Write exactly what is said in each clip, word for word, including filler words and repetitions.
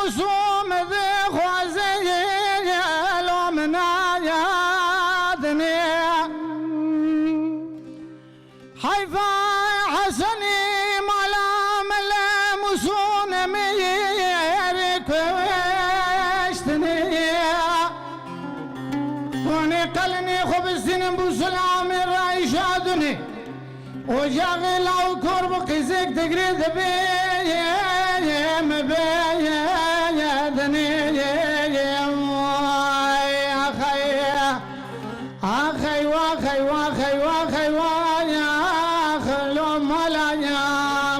Musû min dixwaze, lo min nayadinê. Heyfa Hesenî mala min li Musû nemêr kuştinê. Hûnê qelinê xwe bistînin bû silamê rayşa dunê. Ocaxê law kor bi qîzek digre dibê, me bê dinê. Axey, axey, waxey, waxey, waxey, waxey, ax, lo malaya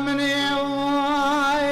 min ê, way.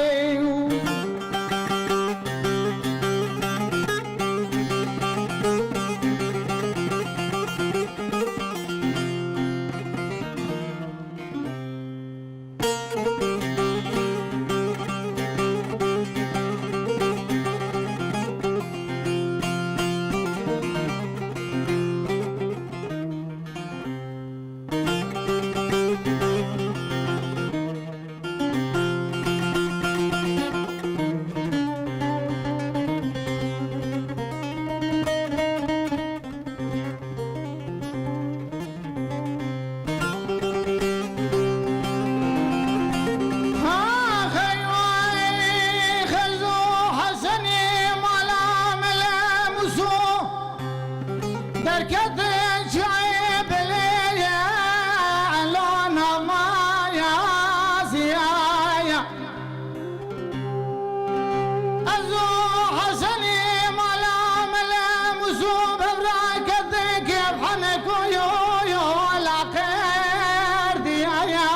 Ha, xeyway, xezo, Hesenî mala min li Musû. Derketin çiyayê belê ye, lo namaya ziyaya. Ez û Hesenî mala min li Musû, bevraketin kêf henek û yo, yo, la qerdiyaya.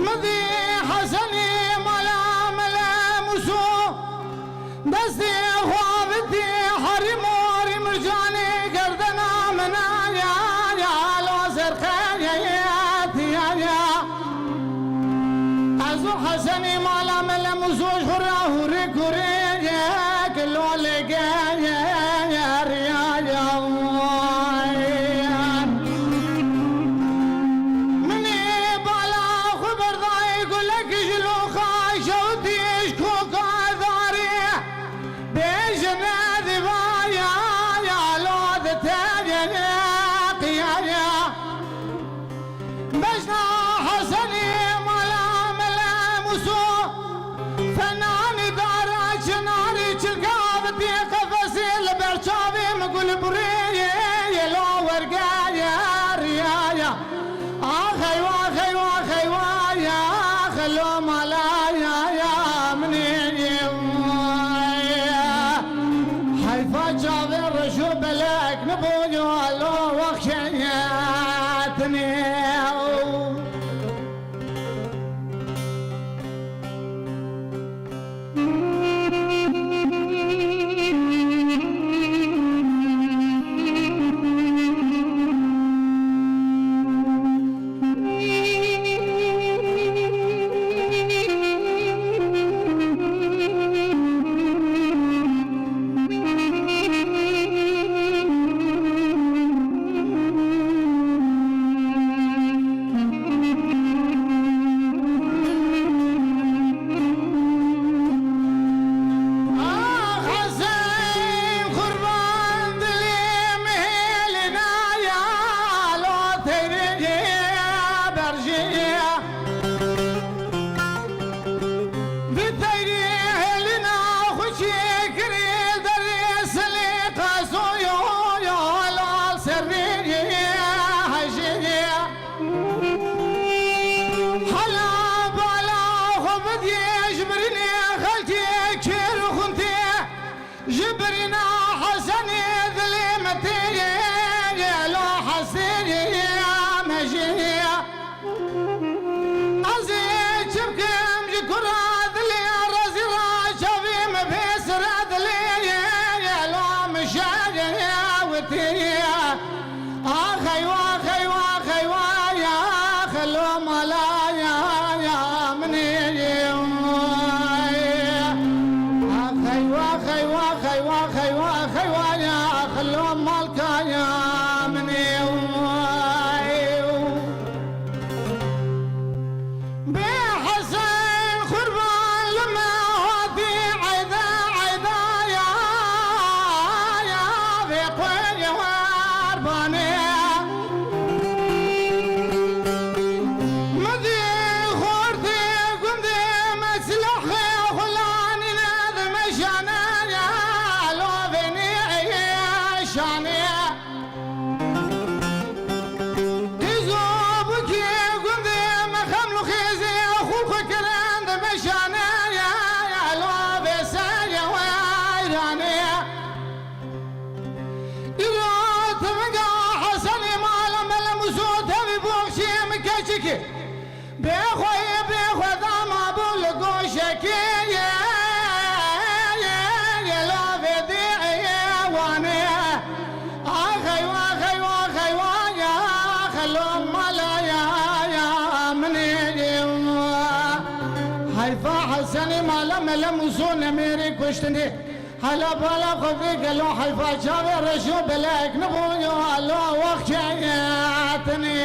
Min dî Hesenî mala min li Musû, destê xwe avitî herî morî mircanê gerdena min a, ya, ya, lo zerxeyetiyaya. Ez û Hesenî mala min li Musû ji xwe re hûrê kurê yek lolê geyeriyaye. Min ê bala xwe berdayê gulek ji loxa şewtî ji koka darê. Bêjine dîvaya ya lo di tevye qiyaya. Bejna Hesenî mala min li Musû. Fenanî dara çinarî çilka avitî qefesê li ber çavê min gul burê ye, ye lo wergeye riyaya. Ax eywa, ax eywa, ax eywa, ya xelo mala ya, ya min ê, ê, heyfa çavê reşo belek nibo yo lo wexşeyetinê. Senî mala mele mûso nemêrê kuştinê. Hala bala xwe vê gelo heyfa çavê rejo belek nibûyo alo wext çeyetinê.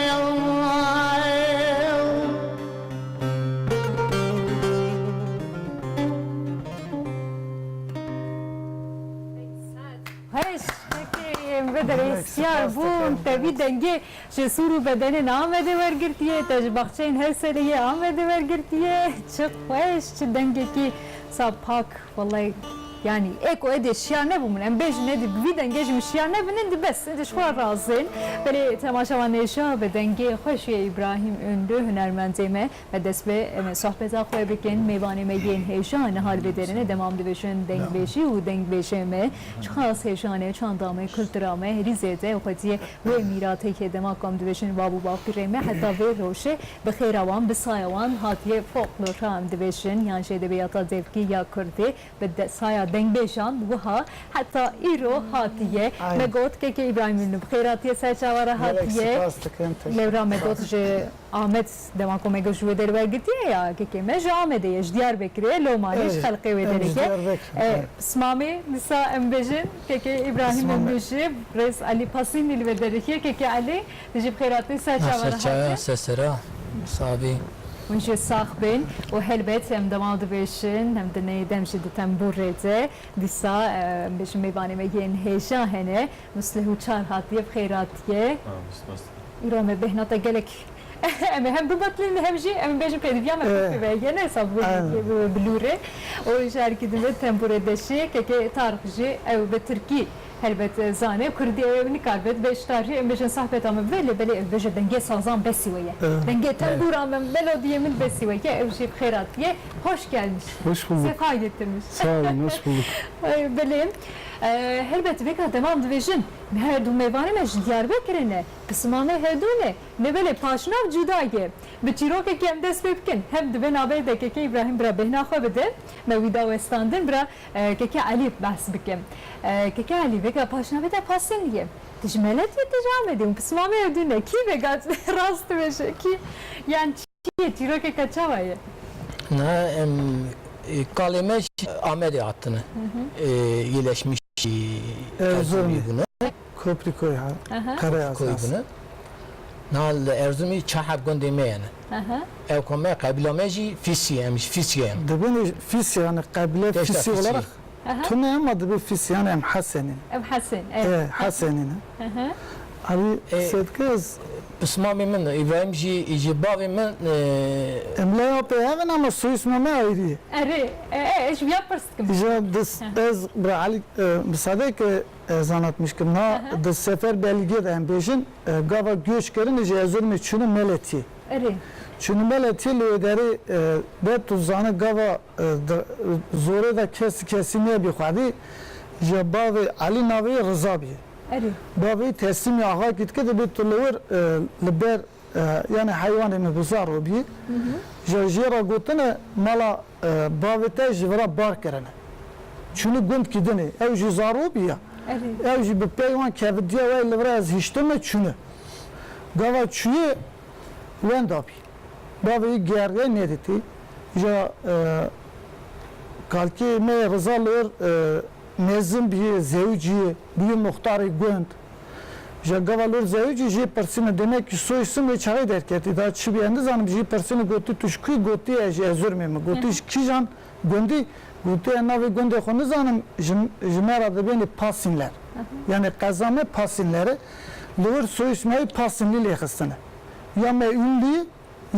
Heş, pekê, em vê derê hestiyar bûn, te vî dengê ji Sûr û Bedenên Amedê wergirtiye, te ji baxçeyên Hewselê yê Amedê wergirtiye. Çi xweş, çi dengekî sa pak, wellahî, yanî, ê ku êdî şiyar nebû min, em bêjin êdî bi vî dengê ji min şiyar nebin, êdî bes, êdî ji xwe razin. Belê temaşevan hêja bi dengê xweş yê Îbrahîm Ünlü, hunermendê me, me dest bi, em ê sohbeta xwe bikin. Mêvanê me yên hêja niha li vê derê ne, dema em dibêjin dengbêjî û dengbêjê me, çiqas hêja ne, çanda me, kultura me, herî zêde xwediyê wê mîratê ke dema ku em dibêjin bab û bapîrê me, heta vê rojê bi xêra wan, bi saya wan hatiye folklora em dibêjin, yan jî edebiyata devkî ya kurdî, bi de-, saya dengbêjan wiha heta îro hatiye. Aynen. Me got, kekê Îbrahîm Ünlü bi xêr hatiye, ser çava re hatiye. Gelek spas dikim, teşekkür. Lewra me got ji Amed, dema ku me got ji wê derê wergirtiye ya, kekê me ji Amedê ye, ji Diyarbekirê, loma ne ji xelkê wê derê ye. Diyarbekir, e, evet. Pismamê, dîsa em bêjin, kekê Îbrahîm Ünlü jî, rêz Elî Pasînlî li vê derê ye, kekê Elî, tu jî bi xêr hatî, ser çava re hatî. Ser çava, ser sera, sabî. Hûn jî sax bin û helbet em dema dibêjin, em di neyê dem jî di tembûrê de. Dîsa, e, em bêjin mêvanê me yên hêja hene. Muslih Uçar hatiye, bi xêr hatiye. Ha, spas. Îro me bêhna te gelek. Em ê hem bibetilînin hem jî em ê bêjin pêdiviya me pê ve. Yene hesab bi, bi, bi lûrê. Û ji herkî din ve tembûrê deşê, kekê Tarix jî ew bi tirkî. Helbet, e, zane, kurdî ew nikaribe, dibe ji tarî, em bêjin sahbeta min bibe, lê belê ev bêje dengê sazan besî we ye. Evet. Dengê tembûra min, melodiyê min besî we ye, ew jî bi xêr hatiye, hoş gelmiş. Hoş bulduk. Sefa getirmiş. Sağ olun, hoş bulduk. Ay, belê. E, helbet vêka dema em dibêjin, her du mêvanê me ji Diyarbekirê ne, pismamê hevdû ne, lê belê paşnav cuda ye. Bi çîrokekê em dest pê bikin, hem di vê navê de kekê Îbrahîm bira bêhna xwe bide, me wî da westandin bira. E, Keke Elî behs bikim. E, Keke Elî, vêga paşnavê te Pasînlî ye. Tu ji Meletiyê, tu ji Amedê û pismamê ev dû ne. Kî vêga rast dibêje? Kî, yan çi ye? Çîrokeke çawa ye? Na, em, e, kalê me ji Amedê hatine. Hı hı. E, yerleşmiş, e, Erzurumê. Erzurumê bûne. Koprikoy ha. Aha. Koprikoy bûne. Na li Erzurumê çar heb gundê me ye ne. Aha. Ew ku me qebîla me jî Fîsî ye, em ji Fîsî ye ne. Dibin Fîsî, yani qebîle Fîsî olarak. Aha. Tune ama dibê Fîsî, yani em Hesenî ne. Em Hesen, evet. E, Hesenî ne. Aha. Abi, e, Sedkez. Pismamê min, Îbrahîm jî, jî bavê min, e, em leya pê hev in ama soyisma me ayrî ye. Erê, e, e, ji ya pirs dikim. Îja dis, aha, ez bira Elî, e, misade ke, e, zanatmiş kim. Na, aha, di sefer belgê de em bêjin, e, gava göç kirin ji Erzurumê çûne Meletiyê. Erê. Çûne Meletiyê li wê derê, e, be tu zane gava, e, di, zorê de kes kesî nebî xwedî, ji bavê Elî navê Riza bî. Erê. Bavê teslîmî axakî dike, dibê tu li wir, e, li ber, e, yani heywanê min bi zaro bî. Hı hı. Ji jê re gotine mala, e, bavê te ji vira bar kirine. Çûne gund kî dinê. Ew jî zaro bî ya. Erê. Ew jî bi pey wan kevidiye, wey li vira ez hiştime çûne. Gava çûye wenda bî. Bavê wî geriye nedîtî. Ja, e, kalkê me Riza li wir, e, mezin bîye, zewicî ye, bûye muxtarê gund. Ja gava li wir zewicî jê pirsîne, demek ki soy isim wê çaxê derketî. Da çi bîye nizanim, jê pirsîne gotî tu ji kû yî, gotî ez ji Erzurumê me. Gotî ji kîjan gundî? Gotî ez navê gundê xwe nizanim, ji, ji me re dibênê Pasînler. Aha. Yani qeza me Pasînler e. Li wir soy ismê wî Pasînlî lêxistine. Ya me Ünlü,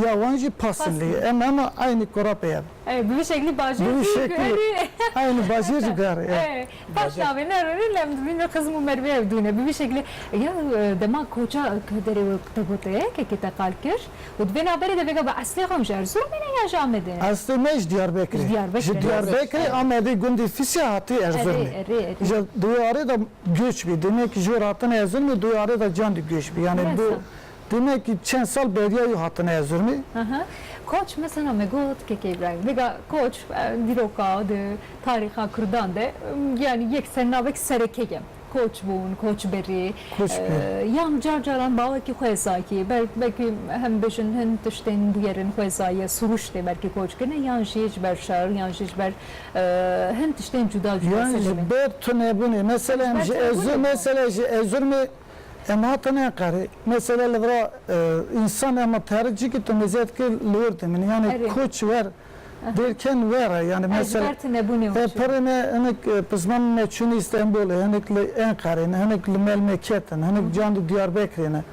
ya wan jî Pasînlî. Pasînlî. Em hema aynî kurapê ye. Evet, bi vî şeklî bajêr jî guherî. Aynî bajêr jî guherî, evet. Evet. Paş navê ne rûnî, lem dibîn xizm û mervê ev dûne. Bi vî şeklî, ya, e, dema koça derê we te gote, kekê te qal kir. Û di vê navberê de vêga bi eslê xwe em ji Erzurumê ne ya ji Amedê ne? Eslê me ji Diyarbekirê. Ji Diyarbekirê. Ji Diyarbekirê, Amedê gundê Fîsya hatî Erzurumê. Erê, erê, erê. Ji di wê arê de göç bî. Demek ki ji wê re hatine Erzurumê, di wê arê de can di göç bî. Yani bu demek ki çend sal beriya wî hatine Erzurumê. Aha. Koç mesela me got, kekê Îbrahîm. Vêga koç, e, dîroka di tarîxa kurdan de, e, yani yek sernavek sereke ye. Koç bûn, koçberî, Koçber. e, yan car caran bi awekî xwezayî, ber-, belkî hem bêjin hin tiştên bûyerên xwezayî, sirûştê belkî koç kirine, yan jî ji ber şer, yan jî ji ber, e, hin tiştên cuda cuda. Yani ji ber tunebûnê. Mesela em ji Ezûr, mesela ji Erzurumê em hatin Enqerê. Mesela li vira, e, însan ema terik cî ki tu meziyet kir li wir dimîn. Yani Erê. Koç wer Derken were, yani Ev mesela, bertine bûne e, hoşu. Pirine hinek, e, pizman me çûn Îstanbulê, hinek li Enqerê ne, hinek li Melmeketê ne, hinek can di Diyarbekirê ne.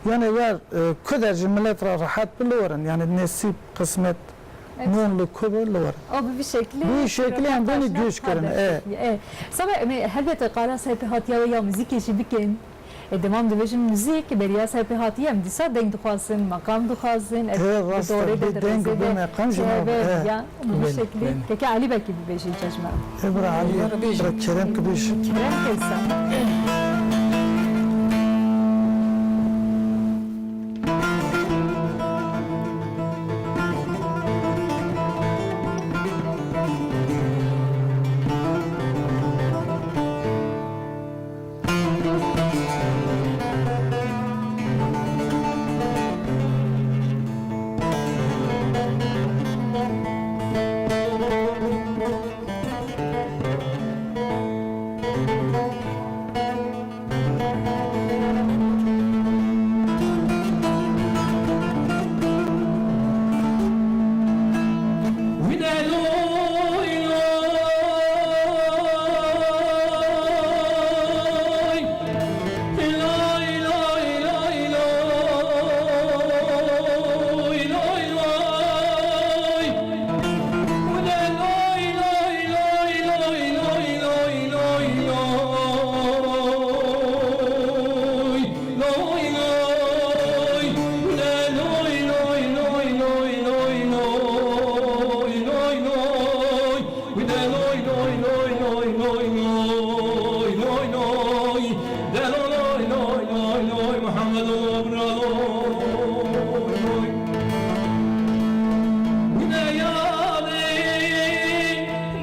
Yani wer, e, ku der ji millet re rehet bi li werin, yani nesîb, qismet, Evet. Mûn li ku bi li werin. O bi vî şeklî Bu şeklî em röportaj beni ne göç kirin, kardeş e. Şeklî, e. Sabe, em ê helbete qala serpêhatiya we ya muzîkê jî bikin. E, demam dibêjin muzîk, beriya serpêhatiyê em dîsa deng dixwazin, meqam dixwazin, e, Ê, rast e, dorê de bê di deng, rêzê bê de meqam jî çêbe, e, ya, bi vî belê, şeklî. Belê. Keke Elî belkî bibêjî çeşme. Ê, bira Elî, bira kerem ki bêjî. Kerem ke sa.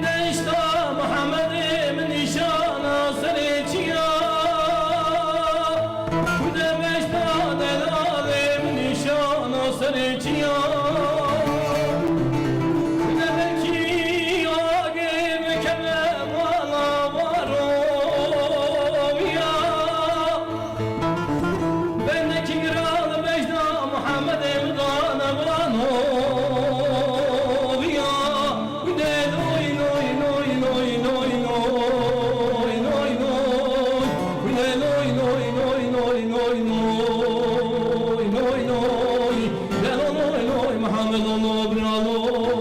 Deşta Mihemedê min nîşana serê çiya, ku de meşta delalê min nîşana serê çiya, ku de belkî agê bikeve mala varoviya. Bendekî giran bejna Muhammedê min dane vano viya. Gude loy, loy, loy. Gude loy, loy, loy. Gude loy, loy, Muhammed, loy, loy.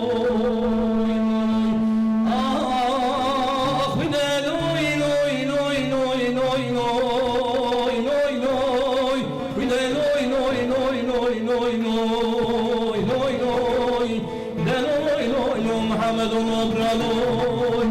Ah, gude loy, loy, loy. Gude loy, loy, loy. De loy, loy, loy, Muhammed, loy, loy.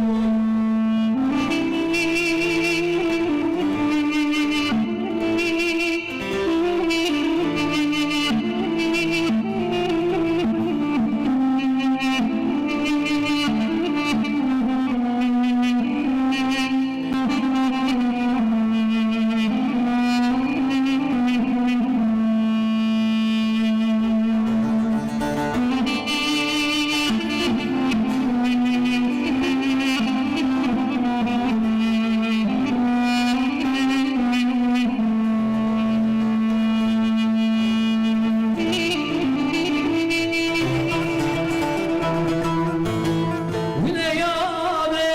Wîne yadê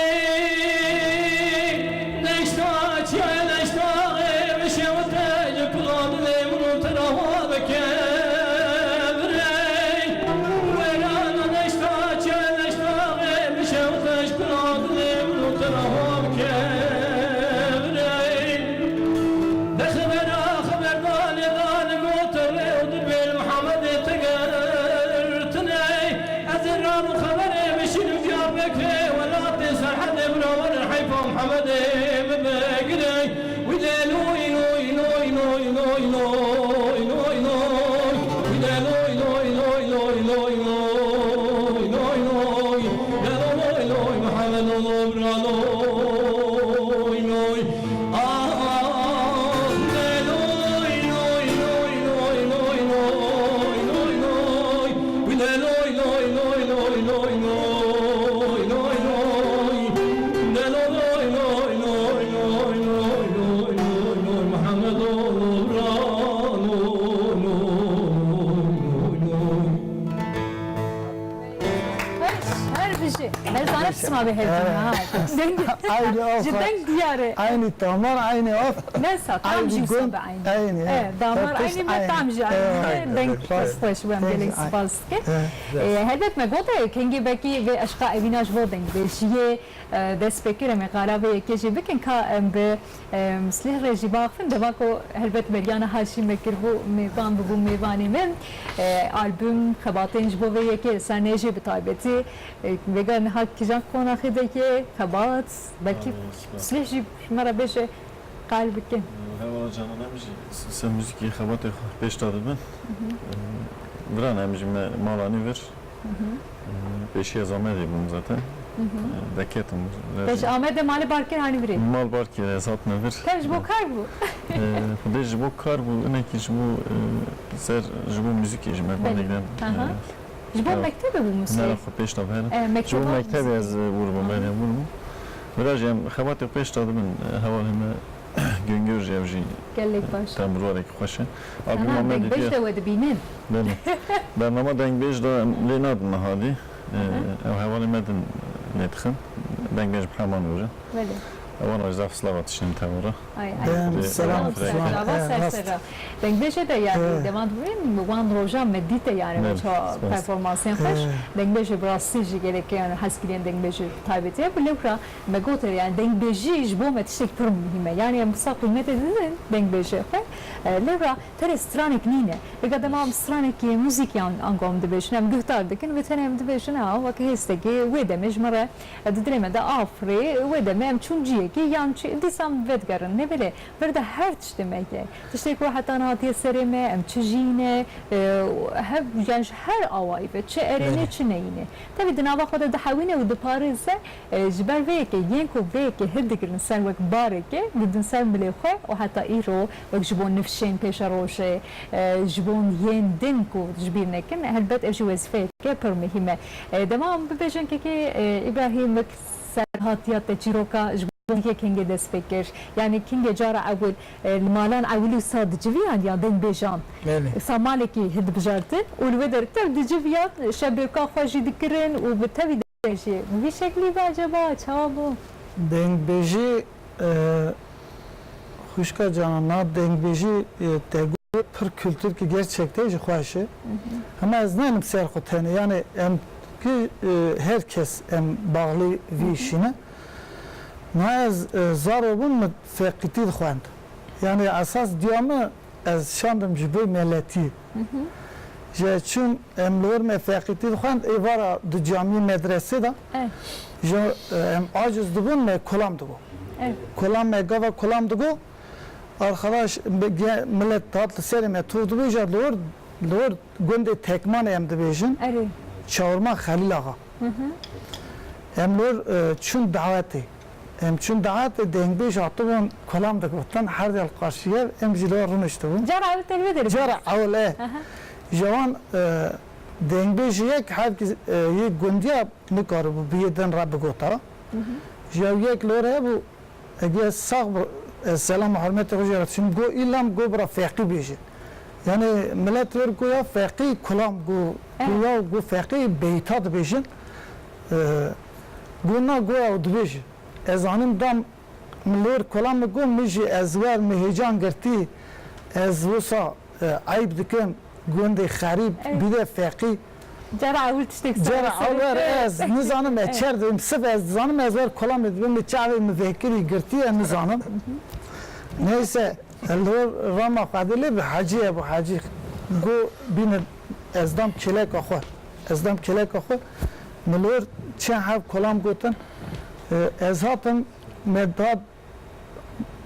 deşta çiye deşta ê bişewite ji pila dilê min û tira wa bikevire. Werana deşta çiye deşta ê bişewite ji pila dilê min û tira wa bikevire. De xebera xeberdanê dane gote rê û dibê li Muhammedê te gertine. Ez ê rab û xeberê bişînim Diyarbekirê, welatê Serhedê bira werin heyfa Muhammedê min vegire. Wî lê loy, loy, loy. Wî lê loy, loy, loy. Lê loy, loy, Muhammed, loy, bira loy, loy. Ah, Sana pisma be her ha. Deng, aynı af. Ji deng diyare. Aynı tamar, aynı af. Ne sa, tam jî wisa be aynı. Aynı. E, damar aynı ve tam jî aynı. Deng xweş xweş bû, em gelek spas dikin. E, helbet me gote, kengê bekî vê eşqa evîna ji bo deng vê jiyê, e, dest pê kir, em ê qala vê yekê jî bikin, ka em bi Em, Silêh re jî baxifin, dema ku helbet beriya niha jî me kiribû mêvan bibû mêvanê me. E, albûm, xebatên ji bo vê yekê li ser nêjê bi taybetî. E, vêga niha kîjan qonaxê de yê xebat, belkî Silêh jî ji me re bêje qal bikin. Hevala canan em jî se muzîkê xebatê xwe pêş da dibin. E, viran em jî me malanî vir. Hı hı. Ee, Pêşî ez Amedê bûm zaten. Hı hı. Ee, Deketim. Te ji Amedê malê bar kir hanî virê? Mal bar kir, ez hatime vir. Tev ji bo kar bû? Ee, Xwedê ji bo kar bû, inekî ji bo, e, ser, ji bo muzîkê ji me Belê. Banê giren. Aha. Ee, Ji bo ya, mektebê bû musî? Ne, xwe pêş da bihêle. Ee, Ji bo mekteba mektebê ez, muzîkê. E, bûr bûm, Aha. Belê, bûr bûm. Vira jî em xebatê pêş da dibin, e, hevalê me Güngör jî ev jî Gelek baş. Tembûrwarek xweş e. Albûma Aha, me dengbêj didiya de we dibînin. Belê. Bernama dengbêj de em lê nadin niha dî. Aha. Ew hevalê me din lê dixin. Dengbêj bi heman were. Belê. Ewan jî zaf slava dişînin tembûra. Ay, ay. Dem, Belê, selam, ewan selam. Firek. Slava, Eh, ser rast. Serra. Dengbêjê de yani Eh. devam dibin, wan roja me dîte yani Belê, çawa spas. Performansên xweş. Eh. Dengbêjê bi rastî jî gelek yani hes kirîn dengbêjê taybetî ye. Bi lewra Me gote, yani, dengbêjî ji bo me tiştek pir muhîm e. Yani, em wisa qîmetê didin dengbêjê xwe. E, lewra tenê stranek nîne. Vêga dema em stranekî muzîkî an-, ango em dibêjin, em guhdar dikin, vê tenê em dibêjin, ha, weke hêstekî wê demê ji me re, e, di dilê me de afirê, wê demê em çûn ciyekî, yan çi, dîsa em vedigerin. Nê belê, vir de her tiştê me ye. Tiştê ku heta niha hatiye serê me, em çi jiyîne, e, hev, yani, ji her awayî ve, çi erêne, Belê. Çi neyîne. Tevî di nava xwe de dihewîne û diparêze, E, ji ber vê yekê yên ku vê yekê hildigirin ser wek barekê, didin ser milê xwe û heta îro wek ji bo nifşên pêşerojê, e, ji bo yên din ku ji bîr nekin, helbet ev jî wezîfeyeke pir muhîm e. E, dema em bibêjin kekê, e, Îbrahîm, wek serhatiya te çîroka ji bo kengê dest pê kir. Yanî kengê cara ewil, e, li malan ewilî wisa diciviyan ya dengbêjan. Belê. Wisa malekî hildibijartin û li wê derketin diciviyan, şebêka xwe jî dikirin û bi tevî Dengbêjî bi vî şeklî be acaba? Çawa bû? Dengbêjî, e, xwişka canan, na dengbêjî, e, te got pir kulturkî gerçekte jî xweş e. Hı hı. Hema ez nenim ser xwe tenê, yani em ki, e, her kes em bağlı vî Hı hı. Işî ne. Na ez, e, zaro bûm, min feqîtî dixwend. Yani esas diya min Ez şandim ji bo miletî. Hı hı. Ji çûm em li wir me feqîtî dixwend, êvara di camiyê medresê de. Eh. Ji, em aciz dibûn, me kolam digot. Eh. Kolam me gava kolam digot. Arkadaş, be-, ge-, milet hat li serê me top dibêje, li wir, li wir gundê Tekmanê em dibêjin. Erê. Çawirma Xelîl Axa. Hı hı. Em li wir, e, çûn dawetê. Em çûn dawetê, dengbêj hatibûn, kolam digotin, her del qarşiyev, em jî li rûniştibûn. Cara ewil te li wê derê Cara bû? Ewil, e. Aha. Ji wan, e, dengbêjê yek hevkî, e, yê gundiya nikaribû bi yê din re bigota. Hı hı. Ji ew yek li wir hebû, ege sax bi, e, selam û hurmetê xwe jê re diçim, go îlam go bira feqî bêje. Yani milet wir go ya feqî, kolam go, Evet. Go ya go feqî beyta dibêjin. E, go na go ew dibêje. Ez anim dam min li wir kolam min got, min jî ez wer min hêcan girtî, ez wisa, e, eyb dikim, gundê xerîb, Evet. Bir de feqî. Cara ewil tiştek Cara ser ewil serê ez nizanim, ez Evet. Çer dibim, sif ez dizanim, ez wer kolam min dibim, min çavê min vekirî girtî, ez nizanim. Neyse, li wir rama xwe dilê bi Hecî ye, bi Hecî. Go bînin, ez dam kêleka xwe. Ez dam kêleka xwe. Min li wir çend hev kolam gotin. E, ez hatim, me da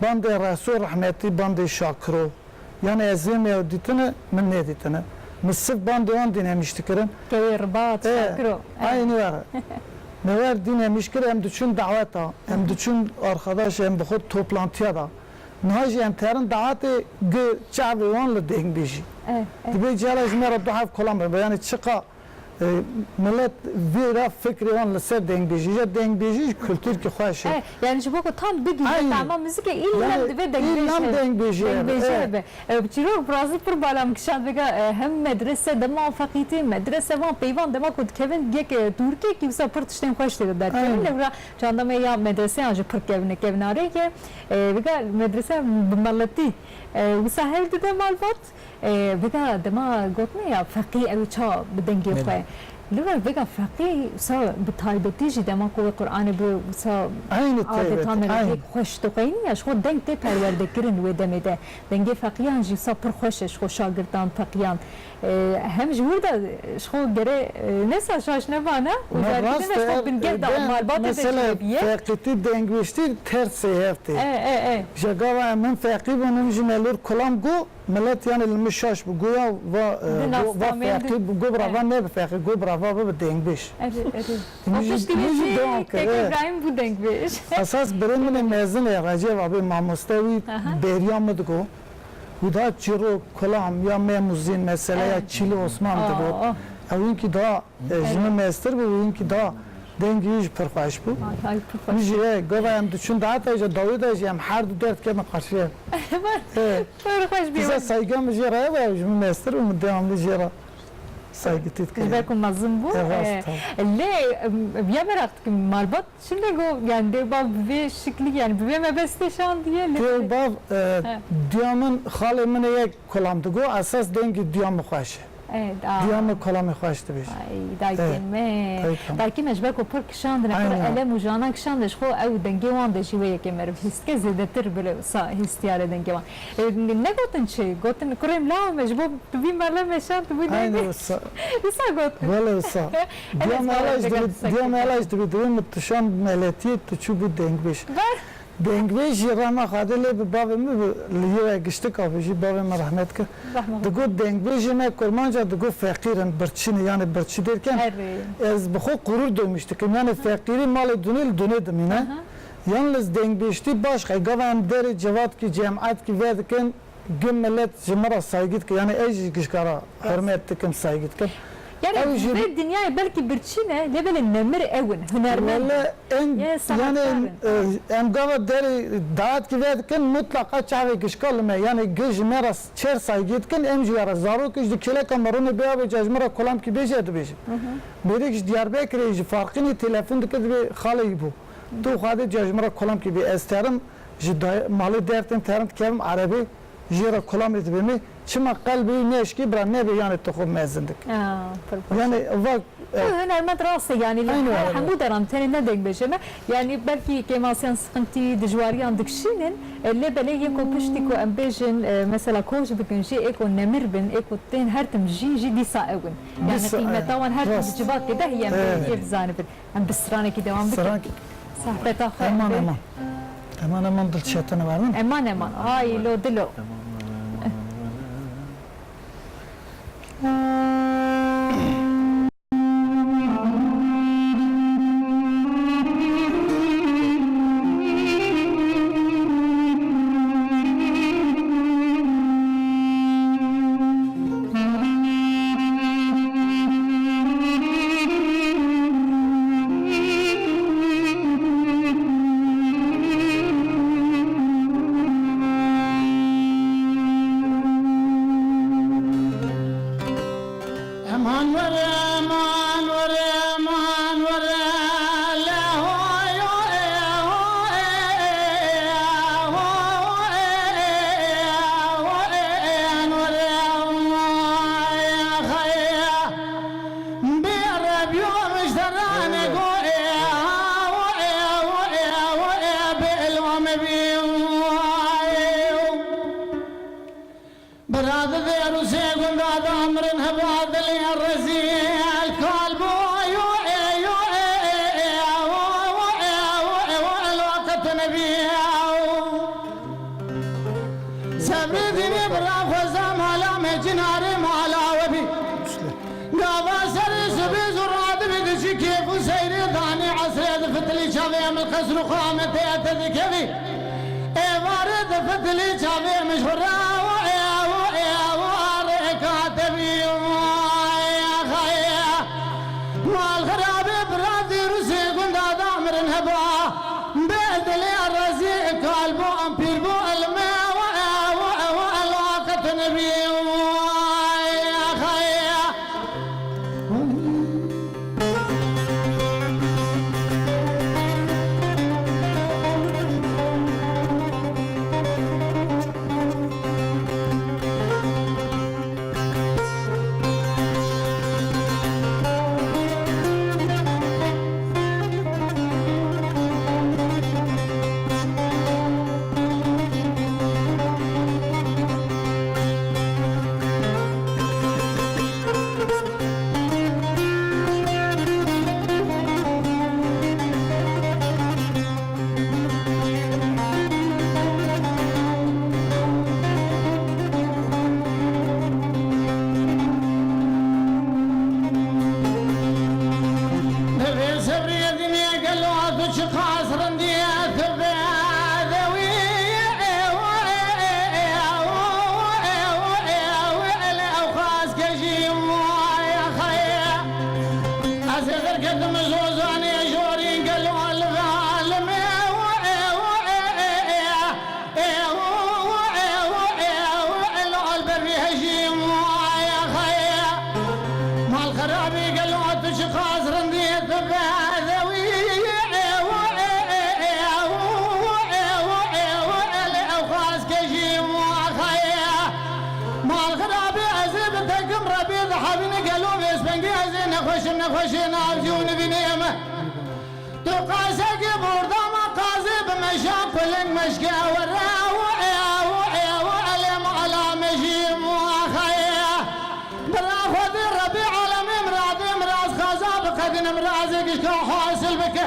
bandê Reso rehmetî, bandê Şakiro. Yani ez vê me dîtine, min nedîtine. Min sif bandê wan dîn em îş dikirin. Kewê Ribat, E, Şakiro. E. Aynı were. Me wer dîn em îş kir, em diçûn daweta, em diçûn arkadaş, em bi xwe toplantiya da. Niha jî em terin dawetê gi çavê wan li dengbêjî. E, e. Dibê cela ji me re du hev kolam be. Yani çiqa e, milet vêra fikrê wan li ser dengbêjî. Ya dengbêjî ji kulturkî xweş e. E, yani ji bo ku tam bigihîne Aynen. tahma muzîkê, îlem Yani, divê dengbêj îlem hebe. dengbêjî hebe, Dengbêjî evet. hebe. E, çîrok bi rastî pir bala min kişand vêga, e, hem medrese dema feqîtî, medrese van peyvan dema ku dikevin yek, e, dûrkekî wisa pir tiştên xweş tê de derkevin. Aynen. Lewra çanda me ya medreseyan jî pir kevine, kevnarê ye. E, vêga medrese bi meletî, e, wisa hewl dide malbat. E, vêga dema gotine ya feqî ew ça bi dengê Ne. xwe. Li vir vêga feqî wisa bi taybetî jî dema ku wê Qur'anê bi wisa Aynı adeta taybet, melekê aynı. xweş dixweynin ya ji xwe deng tê perwerde kirin wê demê de. Dengê feqiyan jî wisa pir xweş e ji xwe şagirtan, feqiyan. E, hem ji wir de ji xwe gere, e, nesa şaş nebana, û Ma derketine rast ji xwe e, bingeh da, e, malbatê de mesela jî hebe ye. feqîtî dengbêjtî tersê hev tê. E, e, e. Ji gava em hin feqî bûn, hin jî melûr kulam got, Milet yani li min şaş bû. Goya va, e, Di go, va nasnameyên di- feqî bû. Go bi rava Evet. nebe feqî, go bi rava bibe dengbêj. Erê, erê. Min O jî, piştî min jî jî devam kir, Kek e. Îbrahîm bû dengbêj. Esas birê min ê mezin ê, Recep abi mamoste wî Aha. bêriya min digo. Wî daha çîrok, kulam ya Mem Uzîn, mesela ya Evet. Çîlî Osman digo. Aa. Ew wînkî daha E, ji min mestir bû, wînkî da dengê wî jî pir xweş bû. Ay, ay, pir xweş. Wî jî, e, gava em diçûn dahata jî dawî de jî em her du derdikevin qarşiya. E, Pir xweş bî. Dîsa saygê min jê re ye, ew ji min mestir bû, min devamlı jê re saygitî dikir. Ji ber ku mezin bû, E, rast, e, tamam. lê, em, ya meraq dikim, malbat çi lê got, yani dê bav bi vê şiklî, yani bi vê mebestê şandiye, lê Dê bav, e, He. diya min, xalê min ê yek kulam digo, esas dengê diya min xweş e. Evet, aa. Diya min kolamê xweş dibêje. Ay, dayikê Evet. me. Dayikê me. Dayikê me ji ber ku pir kişandine, pir Aynen. elem û jana kişandine, ji xwe ew dengê wan de jî wê yekê meriv hîs dike, zêdetir bile wisa hîstiyarê dengê wan. E, negotin çi? Gotin, kurê min law me, ji bo tu bî mele meşan, tu bî Aynen dengê. wisa. Wisa gotin. Wele wisa. Evet, Diya me wele elaj dibê, diya me elaj dibê, dibê min tişan meletiyê tu çû bû dengbêj. Ber- Dengbêj jî rema Xwedê lê bi bavê min bi li yê giştik avê jî bavê min rehmet kir. Rehmet. Digot dengbêjê me kurmanca digot feqîr in, birçî ne, yani birçî derken Erê. ez bi xwe qurur duymuş dikim. Yani feqîrî malê dunê li dunê dimîne. Aha. Yalnız dengbêjtî baş xey gava em derê cevatkî cematkî vedikin. Gim millet ji min re saygî dike, yani ez jî gişka re hurmet dikim, saygî dikim. Yani Ew jî vê dinyayê belkî birçî ne, lê belê nemir ew in, hunermend in. Wele en, Yê yani sanatkarên. e, em gava derê dayat ki vedikin, mutlaqa çavê gişka li me, yani gi ji me re çer saygî dikin, em jî were zarok ji kêleka me rûnê bê avê ca ji min re kolam ki bêje dibêjin. Mêrik ji Diyarbekirê ji Farqînê telefon dike dibê xalê yî bû. Tu xwedê ca ji min re kolam ki bê ez terim, ji day-, malê dertên terim dikevim erebê, Jê re kulamê dibê me, çima qelbê wî neşkî bira nebe, yanê tu xwe mezin dik. Aa, pir xweş. Yani va, Bu e, hunermend rast e, yani li Aynen her öyle. hemû deran tenê ne dengbêjê me. Yani belkî kêmasiyan, sıkıntı, dijwariyan dikşînin, e, lê belê yê ku piştî ku em bêjin, e, mesela koç bikin jî, ê ku nemir bin, ê ku tên her tim jîn jî dîsa ew in. Yani Dîsa, qîmeta e, wan her tim rast. di civakê de heye, em Evet. bê yê bizanibin. Em bi stranekî dewam bikin. Stranekî. Sehbeta xwe Eman, be. eman. Eman, eman, dil çetine verdin. Eman, eman. Ay, lo, dilo. Eman were, eman were, eman were, le ho yo e, ho e, ho e, ho e, ho e, en were, ho e, xeye. Bi Rebî û mişteranê go e, ho e, ho e, ho e, bi ilwa me bî, ho e. Bira di vê rûsê gunda da mirin heba dilê rezîl kal bû. Yo ê, yo ê, ê, ê, wo, wo, ê, wo, ê, wo, elwaqet nebî. Sebrê dînê bira xweza mala me, cinarê mala we bî. Gava serê sibê zû radibî diçî kêf û seyrê danê esrê di fitilî çavê em li qesr û xamê tê te dikevî. Êvarê di fitilî çavê min ji xwe re, ew, ew, ew, arê kate bî, ew, xaye. Heba, bê dilê rezî kal bû, em pîr bû, ilme we, we, we, elaqet nebî, we, xeyê. Divê sebrê dinê gelo tu çiqas rindî tu be dewî, ew, ew, ew, ew, ew, ew, ew, ew, xaskejî waya xeye. Ez ê derketim zozanê jorî gelo li ve alimê, ew, ew, ew, ew, ew. Ê, û, ê, û, ê, û, ê, li alberî hejî, ê, xeyê. Mal xerabî gelo tu çiqas rindî tu bedewî, ê, û, ê, ê, ê, û, ê, û, ê, û, ê, li ew xaskejî, ê, xeyê. Mal xerabî ez ê bi tekim rebî dihevîne gelo vêspengî ez ê nexweşim nexweşê navcî û nivînê me. Tu qasekî bordama qazê bi meşa kuling meşke were, û, ê, û, ê, û, elê mala mejî muaxayê. Bira Xwedê Rebî alemê miradê miraz xaza biqedîne mirazê gişka hasil bike.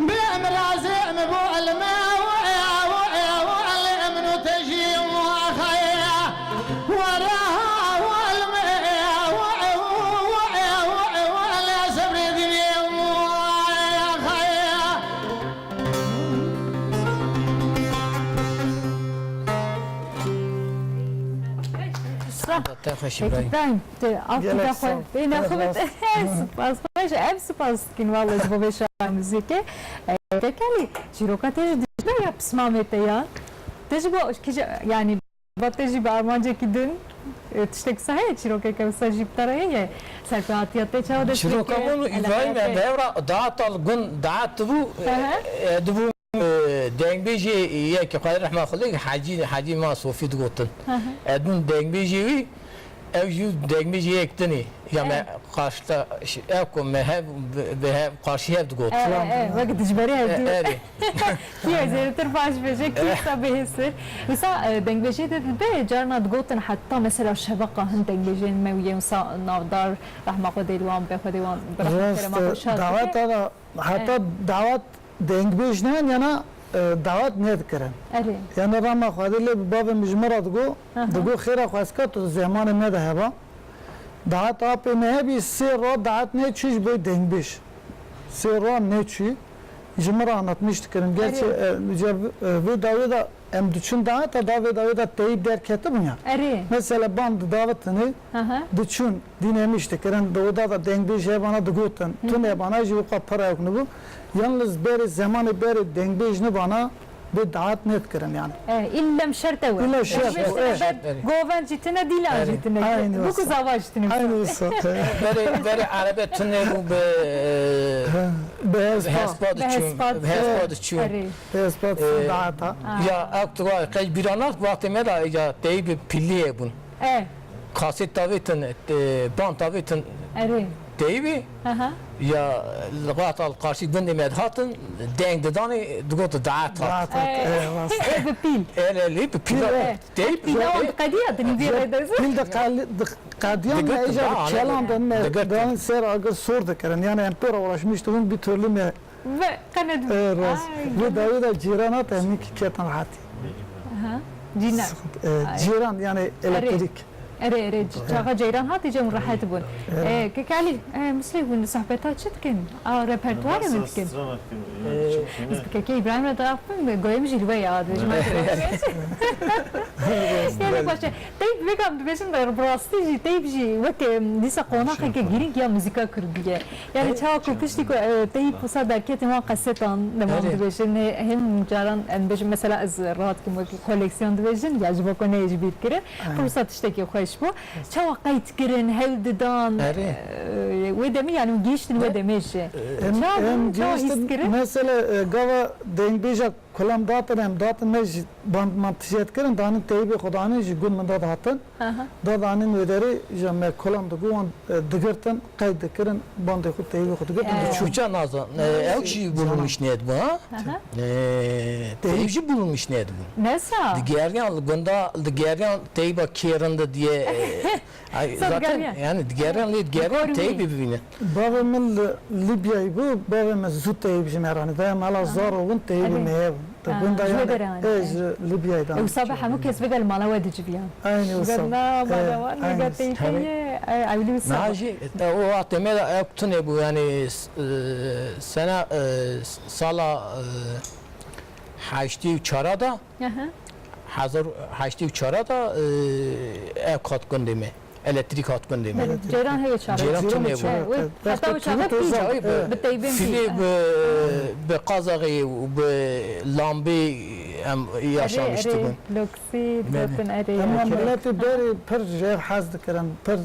Bê mirazê mi bo elme, û, ê, û, ê, û, elê min û te jî muaxayê. Were ha welme, ê, û, ê, û, ê, û, ê, û, elê sebrê dinê muaxayê. Te xweş Peki, İbrahim. İbrahim, te, af Gelek dida xwe, sağ ol. Bêhna xwe bit. Spas xweş, em spas dikin, vallahi, ji bo vê şaha muzîkê. E, Kekelî, çîroka te ji dijber ya pismamê te ya. Te ji bo, kîja, yani, ba te jî bi armancekî din, e, tiştek wisa heye, çîrokeke wisa jî bi te re heye. Serpêhatiya te çawa dest pê kir? Çîroka min û İbrahim, eleqeya te. Em bi hev re daet al gun, daet dibû, Hı hı. e, dibû. Dengbêjê yekê xwe rehma xwe lê Hecî, Hecî ma Sofî digotin. Hı hı. Edûn dengbêjê wî, ew jî dengbêjê yek din ê. Ya me Evet. qarşıda ş-, ev ku me hev, bi, bi hev, qarşî hev digot. E, e, e, wek dijberê hev E, diyor. erê. Kî zêdetir baş bêje, kî wisa bihêsir. Wisa, e, dengbêjê de dibe, carna digotin heta mesela şeveqa hin dengbêjên me wî yên wisa navdar, rehma Xwedê li wan be, Xwedê wan bi rehmet Rast kerema e, xwe şad bike. Daweta da Heta Evet. dawet dengbêj ne, yana, e, dawet nedikirin. Erê. Yani rama Xwedê lê bi bavê min ji min re digo, Aha. digo xêra xwezka tu zemanê me de heba. Dawet apê me hebî sê ro dawet neçû ji bo dengbêj. Sê ro neçû ji min re anlatmiş dikirin. Gerçi, Erê. e, ce-, e, vê dawê de Em diçûn daweta da vê dawê de teyîb derketibûn ya. Erê. Mesela ban didavitinê, Aha. diçûn dînemiş dikirin, di oda da dengbêj hebana digotin. Hı. Tu nebana jî weka pira yok nibû. Yalnız berê zemanê berê dengbêj nibana bê dawet nedikirin yani. E, illem şert ew e. İlla şert Dengbêj ew, tine e. ber govend jî tine, dîlan Erê. jî tine. Aynı Bu olsun. kuz ava jî tine. Aynı olsun. Berê, berê erebe tune bû bi, Ha, bi hespa. hespa Bi diçûn. hespa Bi hespa diçûn. diçûn. Erê. Hespa Ee, data. Ha. Ya ew tu qey bîra nas wextê me de ya teyî bi pîliyê bûn. E. Kaset tavêtin, e, ban tavêtin Erê. teyî bi. Aha. Ya li wexta li qarşî gundê me dihatin, deng didanê digot daet hat. Daet hat, E. e, rast. E, bi pîl. El elî bi pîl. Pîl, e. Teyî bi. Pîl, e, qediya dinî vê rê de. Pîl de qal-, de qediyan Digirtin, me îcar da, kelan anladın. de me Digirtin. dan ser agir sor dikirin. Yani em pêra uğraşmış dibûn bir türlü me Ve qenet. E, rast. Ay, Vê dawî de cîran hat, em ki ketin rahatî. Aha. Cîran. E, Ay. cîran yani Erê. elektrik. Erê, erê, çaxa Ceyran hatî cem rehet bûn. Erê. E, Kek Elî, e, Mislê hûn sohbeta çi dikin? A, repertuarê min dikin. Strana dikin, yani, Ee, çi dikin, Biz ne? bi Kekê Îbrahîm re diraxivim, goyê min jî li we ya, dibêjim. Evet. Yani, baş e. Teyp vêga em dibêjin de, bi rastî jî teyp jî weke, em, dîsa qonaxeke girîng ya muzîka kurdî ye. Yani, Evet. çawa ku piştî ku, e, teyp wisa derketin wan qesetan, devam Erê. dibêjin, he-, hem caran em dibêjin, mesela ez rahat kim wekî koleksiyon dibêjin, ya ji bo ku neyê ji bîr kirin. Aynen. Qursa tiştekî xweş bû. Çawa qeyd kirin, hewl didan, Erê. e, wê demê, yani, gihiştin wê demê jî. Em, Çawa em bûn, çawa gihiştin, hîs kirin? Mesela, e, gava dengbêja kulam datin, em datin me jî band, band tijê dikirin, danin teyibê xwe danin ji gund min da dihatin. Aha. Da danin wê derê ji me kulam digot, wan, e, digirtin, qeyd dikirin, bandê xwe teyibê xwe digirtin, Yani. diçûn. Çûça nazan, e, ew jî bulunmuş nedibû, ha? Aha. E, teyib jî bulunmuş nedibû. Nesa? Digeriyan li gunda, digeriyan teyba kê rinde diye, e, ay, Sa zaten digeriyan. yani digeriyan lê digeriyan Gormî. teybi bibîne. Bavê min li Libyayê bû, bavê min zû teyb ji me ranî. Daya mala Aha. zar û win teybi Erê. me hebû. Di Ha, gunda ji we yani. derê anî. E, ji Libyayê de. E, wisa be hemû kes vêga li mala we diciviyan. Aynı wisa. Gana mala E, wan, vêga aynı. teybi Tabii. ye. E, ewlî wisa. Na jî, e, o wextê me de ew tune bû, yani, s-, e, sena, e, s-, sala, e, heştê û çara da, Aha. hezar heştê û çara da, e, ev hat gundê me. Elektrik hat gundê me. Belê, ceyran heye çaxê. Ceyran Ceyran tune bû. çaxê, Evet, evet. evet. Heta o Wextê çaxê tune pî, toza, Çaxê bi, evet. bi teyvên pî. Filê bi, bi lambê em yaşamıştı Erê, erê, bûn. loksî, Belê. gotin erê. Ama Erê. milletê berê pir ji ev hez dikirin, pir, e,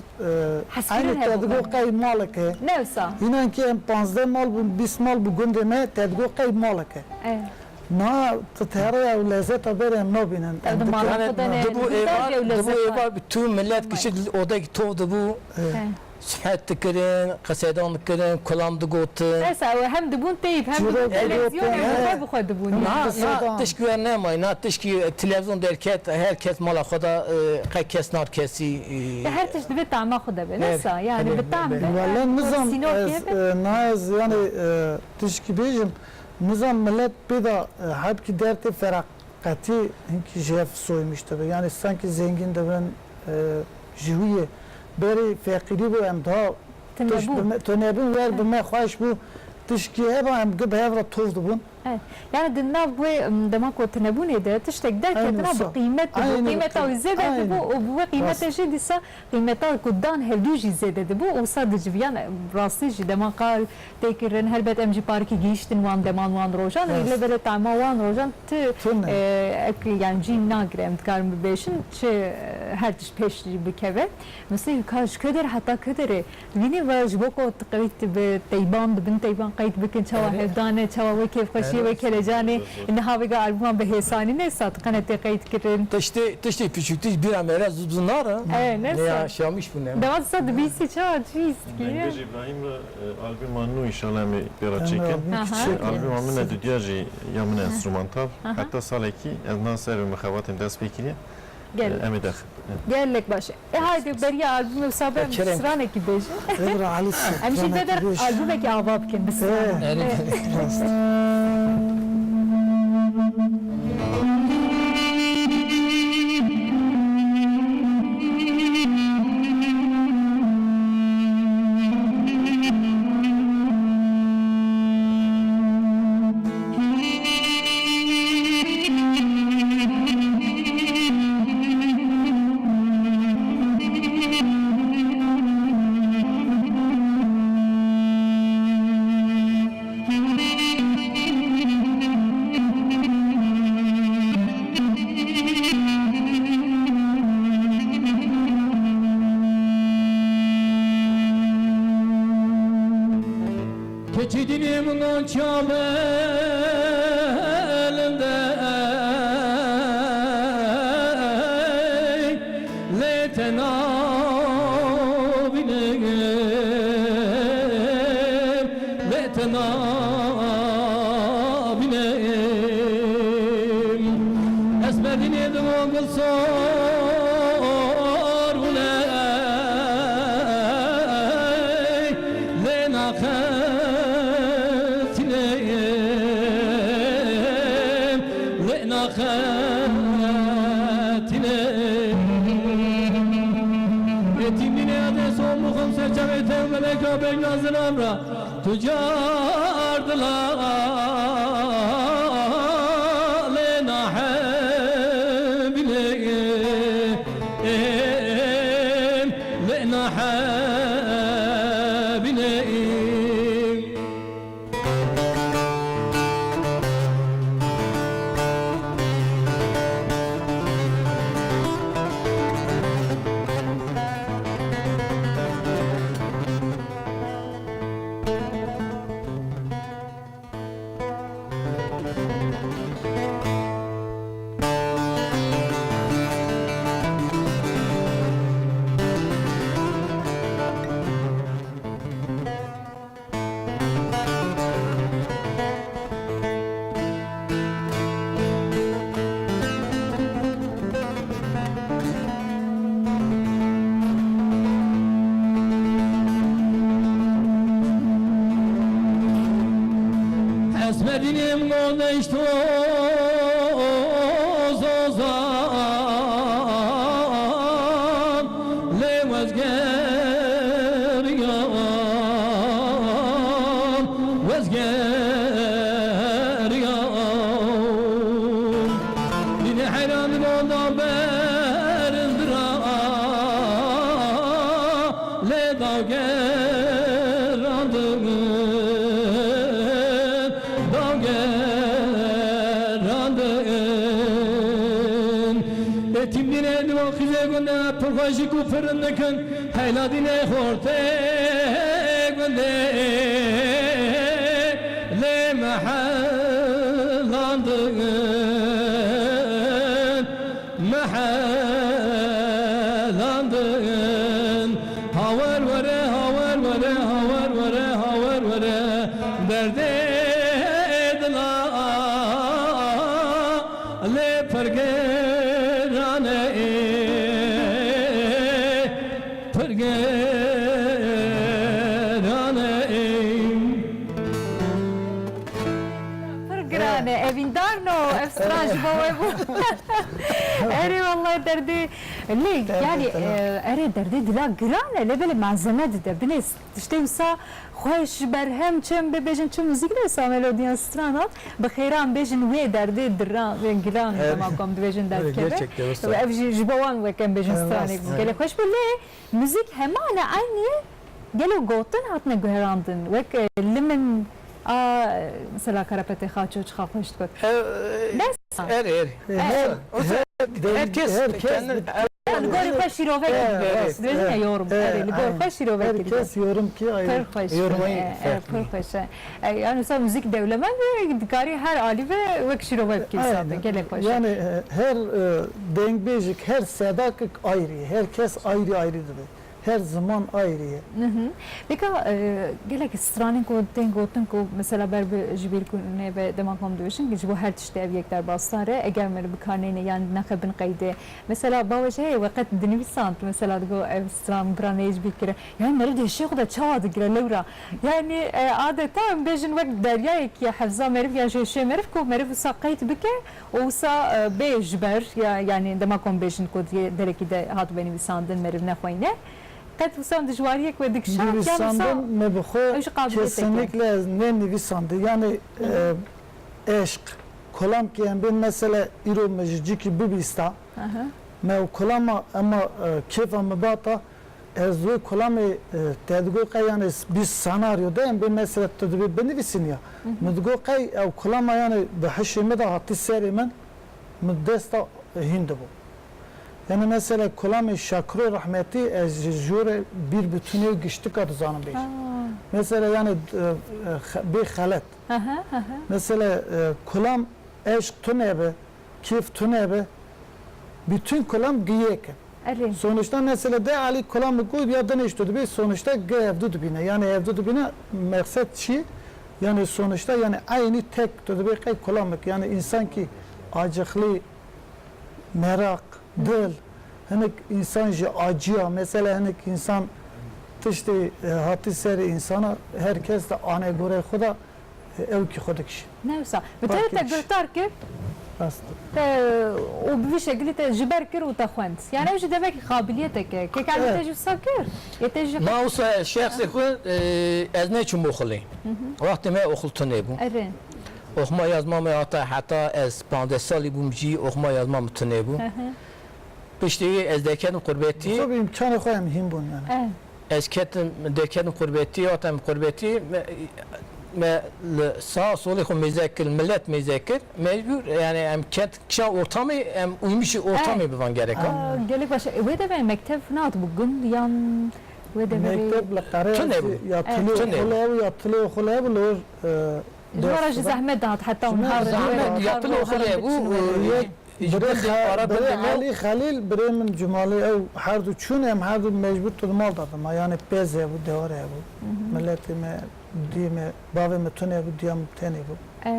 Hezkirin aynı hebe tedigo bû. qey maleke. Ne wisa? Înan ki em panzdeh mal bûn, bîst mal bû gundê me, tedigo qey maleke. Evet. Na, tu terê ew lezeta berê em nabînin. Ew Em di dikirin. mala Yani, xwe de ne, dibu di êvar, ew dibu lezeta. êvar bi tu millet kişi odek tov dibu. Evet. He. Sohbet dikirin, qisedan dikirin, kulam digotin. Neyse, ew hem dibûn teyb, hem Çîrok dibûn televizyon, digotin, hem he. xwe bi xwe dibûn. Hem Na, na, qisedan. tişkî we nemay, na, tişkî televizyon derket, her kes mala xwe da, e, qe kes nar kesî, e, Ya her tişt divê tama xwe de be, Evet. neyse, yani Evet, bi tam evet. be. Wele Yani nizam sînor ez, keve. e, na ez yani, e, tişkî bêjim, nizam millet pê da, e, hebkî dertê feraq qetî hinkî ji hev soymiş dibe. Yani sanki zengîn dibin, e, ji wî yê. Berê feqîrî bû, em daha Tune tişt bû. bi me, tune bûn, wer bi Evet. me xweş bû. Tişkî heba em gi bi hev re tov dibûn. Evet. Yani di nav wê, em, dema ku tunebûnê de tiştek derketina Aynı bi wisa. qîmet dibû. Aynı Qîmeta wî zêde Aynı. dibû û bi wê qîmetê Rast. jî dîsa qîmeta ku dan hevdû jî zêde dibû û wisa diciviyan, em, rastî jî dema qal tê kirin. Helbet em jî parkî gihîştin wan deman, wan rojan. Rast. Lê belê tama wan rojan tu, Tune. e, ek, yani cîn nagire, em dikarin bibêjin, çi, e, her tişt pêş jî bikeve. Mesela ka ji ku der heta ku derê? Vînî ve ji bo ku tu qeyd bi teyban, dibin teyban qeyd bikin, çawa Erê. hevdane, çawa wê kêfxweşiyê, Erê. wê kelecanê. Niha vêga albûman bi hêsanî ne, sadiqane tê qeyd kirin. Tiştê, tiştê piçûktî ji bîra me re zû zû nare. Erê, ne Ne sa- yaşamış bûne. Dewa disa dibîsî çawa çi hîs dikî? Dengê ji Îbrahîm re, e, albûma nû înşallah em ê pê re Em çêkin. ê albûm Aha. çêkin. Albûma min e dudiya jî ya min e enstrûmantal. Aha. Heta salekî ez niha ser wê mixebatên dest pê kiriye. Gel. E, em ê derxin. Gelek baş e. E, haydi beriya albûmê wisa be em Kerem. stranekî bêjin. Evra Elî Em jî stranekî beder bêj. albûmekî ava bikin bi stran. Ee. Erê. Evet. Keçî dinê min gonca belinde, lê te nabînim, lê te nabînim. Ez bedînê digo gul sor bûne, lê naxetîne, lê naxetîne. Tu car dila lê nahebînê, lê nahebînê. Esmedînim godeşto zozan lê wezgeriyan, wezgeriyan. Dînê heyran dibo da berindira lê dawgerandin, dawgerandin. Ê tîmdînê dibo xizê gund e, pir xweşik û pir rindik in. Heyla dînê xortê gundê lê mehelandin, mehelandin. Hawer were, hawer were, hawer were, hawer were. Derdê dila lê pir giran e, pir giran e. Pir giran e. Evîndarno, ev stran ji bo we bû. Erê, wallahi derdê. Lê, yanî, e, erê, derdê dila giran e, lê belê malzeme dide. Binê tiştê wisa xweş, berhem, çi em bibêjin, çi muzîk de wisa melodiyan stranan, bi xêran bêjin wê derdê diran, wê giran, dema ku em dibêjin derdikeve. Gerçekten wisa. Ev jî ji bo wan wek em bêjin stranek bû. Gelek xweş bû, lê muzîk heman e, eynî ye. Gelo gotin hatine guherandin, wek, e, limin a, mesela Karapetê Xaço çiqa xweş digot. E, e, Dest. Erê, erê. E, Her, her, her kes, her kes kendi, bir Li gorî xwe şîrovek e, dibêjin, rast, dibêjin e, ya yorum. E, Erê, li gorî aynen. Xwe şîrovek Her kes yorum ki ayrı. Pir xweş. Yorumu e, farklı. Pir xweş e. E, yani sen müzik dewlemend e, dikarî her alî ve wek şîrove bikî. Aynen. Zaten gelek xweş e. Yani, e, her, e, dengbêjik, her sedakik ayrı, her kes ayrı ayrı dibe. Her ziman ayrı ye. Mhm. Peka, e, gelek stranên ku tên gotin ku mesela ber bi ji bîr ku nebe dema ku em dibêjin, ji bo her tiştê ev yek derbasdar e, eger meriv bi kar neyne, yan nexe bin qeydê. Mesela bawe jî heye we qet dinivîsand, mesela digo ev stran bira neyê ji bîr kire. Yani meriv di hişê xwe de çawa digire lewra? Yani, e, adeta em bêjin wek deryayekî ye hefza meriv ya ji hişê meriv ku meriv wisa qeyd bike, û wisa, e, bê ji ber, ya, yani dema ku em bêjin ku di derekî de hatibû nivîsandin, meriv nexweyne. Qet wisa dijwariyek we dikişand, yan wisa Nivîsandin me bi xwe ew jî qabiliyeteke. Kesinlikle ez nenivîsandi. Yani, Hı hı. e, eşq, kolamkî em bên mesela îro me ji cîkî bibîsta. Hı hı. Me ew kolama ema, e, kêfa me bata, Ez wê kulamê, e, te digot qey yani s-, bir senaryo de em bê mesela tu dibê binivîsîn ya. Hı hı. Min digot qey ew kulama yani di hişê min de hatî serê min, min desta hîn dibû. Yani mesela kulamê Şakiro rahmetî ez ji, ji wê re bir bütünê û giştika dizanim bêjim. Ha. Mesela yani, e, e, xe-, bê xelet. Hı hı, hı hı. Mesela, e, kulam eşq tune be, kêf tune be, bütün kulam giyek in. Erê. Sonuçta mesela de alî kulam got ya din eşto dibe, sonuçta gi hevdu dibîne. Yani hevdu dibîne, meqsed çi? Yani sonuçta yani eynî tek tu dibê qey kulamik. Yani insan ki acıklı, merak, dil, hinek insan jî acıya. Mesela hinek insan tiştê, e, hatî serê insana, her kes de ane gore xwe de, e, ew ki xwe dikişî. Ne wisa. Bi te te guhdar kir? Rast. Te, û bi vî şekilî te ji ber kir û te xwend. Yani ew jî devekî qabiliyetek e. Kek Elî Evet. te jî wisa kir. Yê te jî Ma wisa şexsê xwe, e, ez neçûm oxilê. Wextê me oxil tune bû. Erê. Oxma yazma me hata heta ez panzdeh salî bûm jî oxma yazma min tune bû. Hı hı. Piştî wî ez derketim qurbetî. Zû bi îmkanê xwe em hîn bûn yani. Eh. Ez ketim, derketim qurbetî, hatim qurbetî, me, me li sax solê xwe mêze kir, millet mêze kir. Mecbûr, yani em kent kişa ortamê, em uymuş ortamê Evet. bi van gereka. Aa, gelek baş. E, wê deverê mektev nehat bû gund yan wê deverê Mekteb li qere Tune bû. ya Eh. tilê Tune. oxul ew ya tilê oxul ew li wir, e, Ji we re jî zehmet dihat heta hûn Ji me har zehmet, were, ya har tilê oxul ew bû, çin were. e, Yek Ji birê gundê Xe-, ara birê gundê me Elî Xelîl, birê min Cumalê ew her du çûn, em her du mecbûr tu di mal de dima. Yani pez hebû, dewar hebû. Hı hı. Miletê me, diyê me, bavê me tune bû, diya min tenê bû. Ew,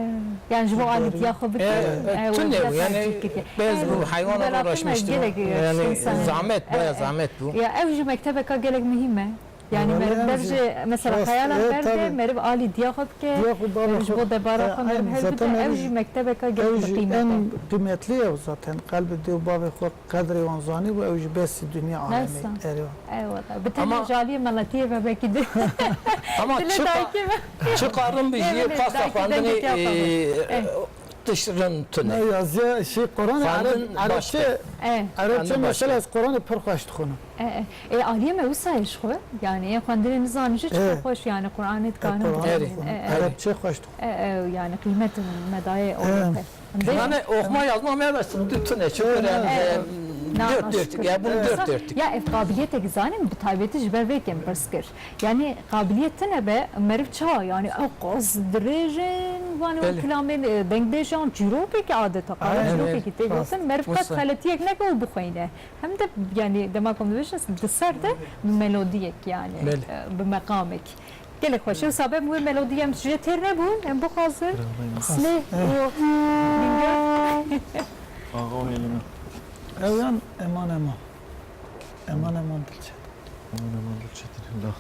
yani ji bo Ji alî berî. diya xwe bike. Ew, ew, Ew, tune diya bû, yani tercîh kiriye. pez Ew, bû, heywana belatina uğraşmıştı. gelek, e, Yani şûn sene. zahmet, baya Ew, ew. zahmet bû. Ya ew jî mektebeka gelek muhîm e. Yani Wele meriv em dev jî ji, mesela rast, xeyalan e, berde, tabii. meriv alî diya xwe bike, Diya xwe bavê meriv ji xwe, bo debara e, xwe meriv eyn, hewlbide, zaten ew ew jî jî mektebeka gelek ew bi jî qîmet en e. qîmetli ye zaten. Qelbê dê û bavê xwe qedrê wan zanî bû, ew jî besî dinya alemê Rast e. erê wan. Eyvallah. Bi Ama tenê ji aliyê meletiyê ve belkî de. Ama Dilê çi qa-, dayikê ve. çi qarin bi Lê jî bilê pasta dayikê xwendinê, dengê tiya xwe e, bû. Eh. Tişt rind tune. Ne, yaziya şey, Quranê Xwendin Ereb-, Erebçe, baştir. Eh. Erebçe Xwendin mesela baştir. ez Quranê pir xweş dixwînim. Eh, eh. Ê, aliyê me wisa ye ji xwe. Yani, ê xwendinê nizanin jî çi Eh. xweş, yani, Quranê Eh, dikarin Quran, bixwînin. Erê, Eh, eh. Erebçe xweş dixwînim. Eh, eh, yani, qîmet me daye Eh. Ewrope. Yani, oxuma yazma me de sındı tune, çünkü Eh, yani, eh. eh, Na, dört na dörtlük, şükür. ya bunu Eh. dört dörtlük. Ya, ev qabiliyetek zanin, bi taybetî ji ber vê kem pirs kir. Yani, qabiliyet tune be, meriv çawa, yani, ew qas dirêjin, van ew Belê. kilamên, e, dengbêjan, çîrokekî adeta, qala Aynen. çîrokekî tê Rast. gotin, meriv qet Wisa. xeletiyek neke û bixwîne. Hem de, yani, dema ku em dibêjin, di ser de bi melodiyek, yani, Belê. e, bi meqamek. Gelek xweş e, wisa be em wê melodiyê em ji têr nebûn, em bixwazin Bravo, Yunus. Silêh Eh. û Bingöl. Axa û hêlî min. Ew yan eman eman. Eman eman dilçe. Aman aman dilçetin hilda.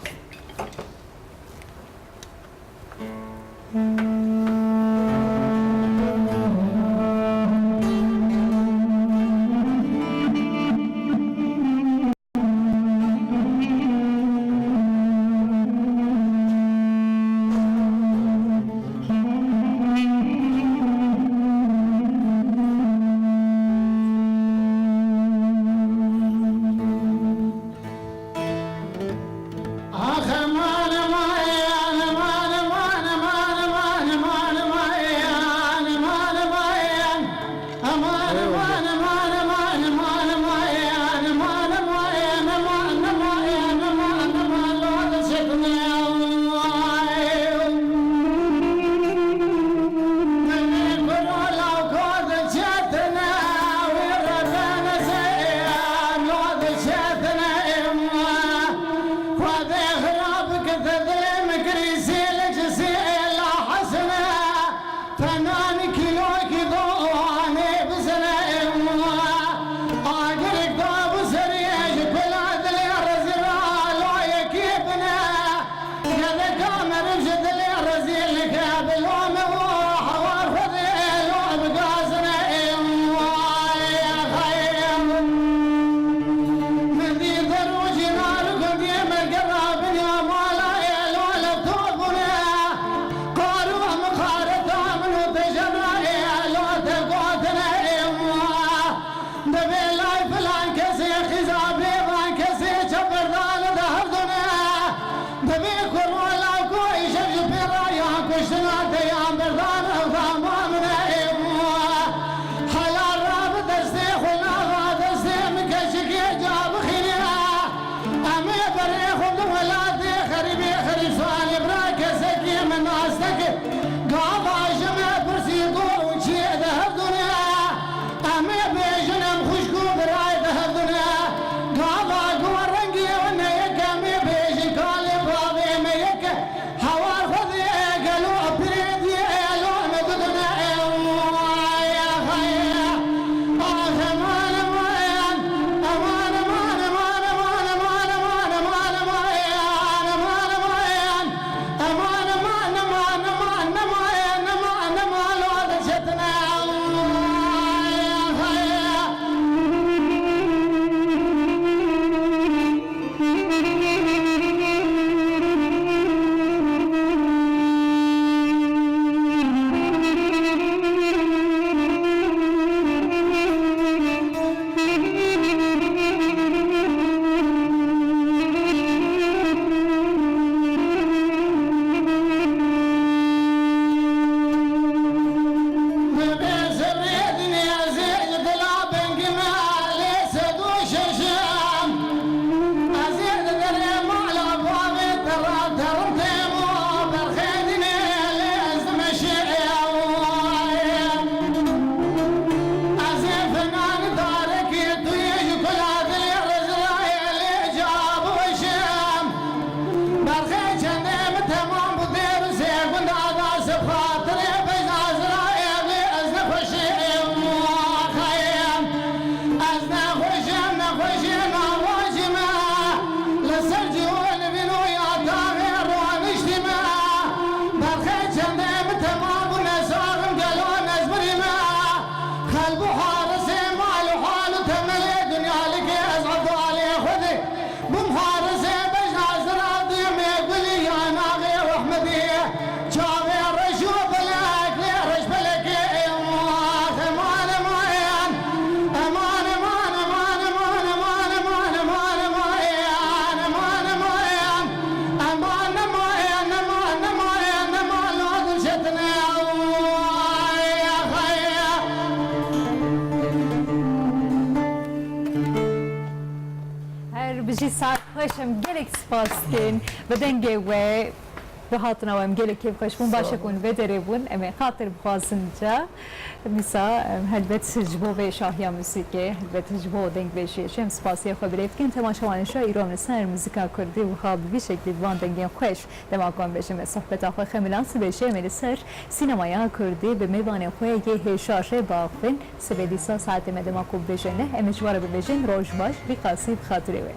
Tenanî kîlokî doxanê bizine êwa. Agirek da bi serê ji kula dilê rezîla loyekê bine. Gedeka meriv ji dilê rezîlike bi lome û hewar xwedê lo bi gazine êwa. Min dî der û cînar û gundiyê me gera binya mala êlo lefto bûne. Qar û em xareta min û tejera Jî saet xweş, em gelek spas dikin. Bi dengê we, bi hatina we em gelek kêfxweş bûn. Baş e ku hûn vê derê bûn. Em ê xatir bixwazin ca. Dîsa, em, helbet ji bo vê şahiya muzîkê, helbet ji bo dengbêjiyê jî em spasiya xwe bi lê dikin. Temaşevanên şa, îro em li ser muzîka kurdî wiha bi vî şeklî, bi van dengên xweş, dema ku em bêjin me sohbeta xwe xemilan, sibê jî em ê li ser sînemaya kurdî bi mêvanên xwe yê hêja re biaxivin. Sibê dîsa saetê me dema ku bibêje neh, em ê ji we re bibêjin roj baş, vî qasî bi xatirê we.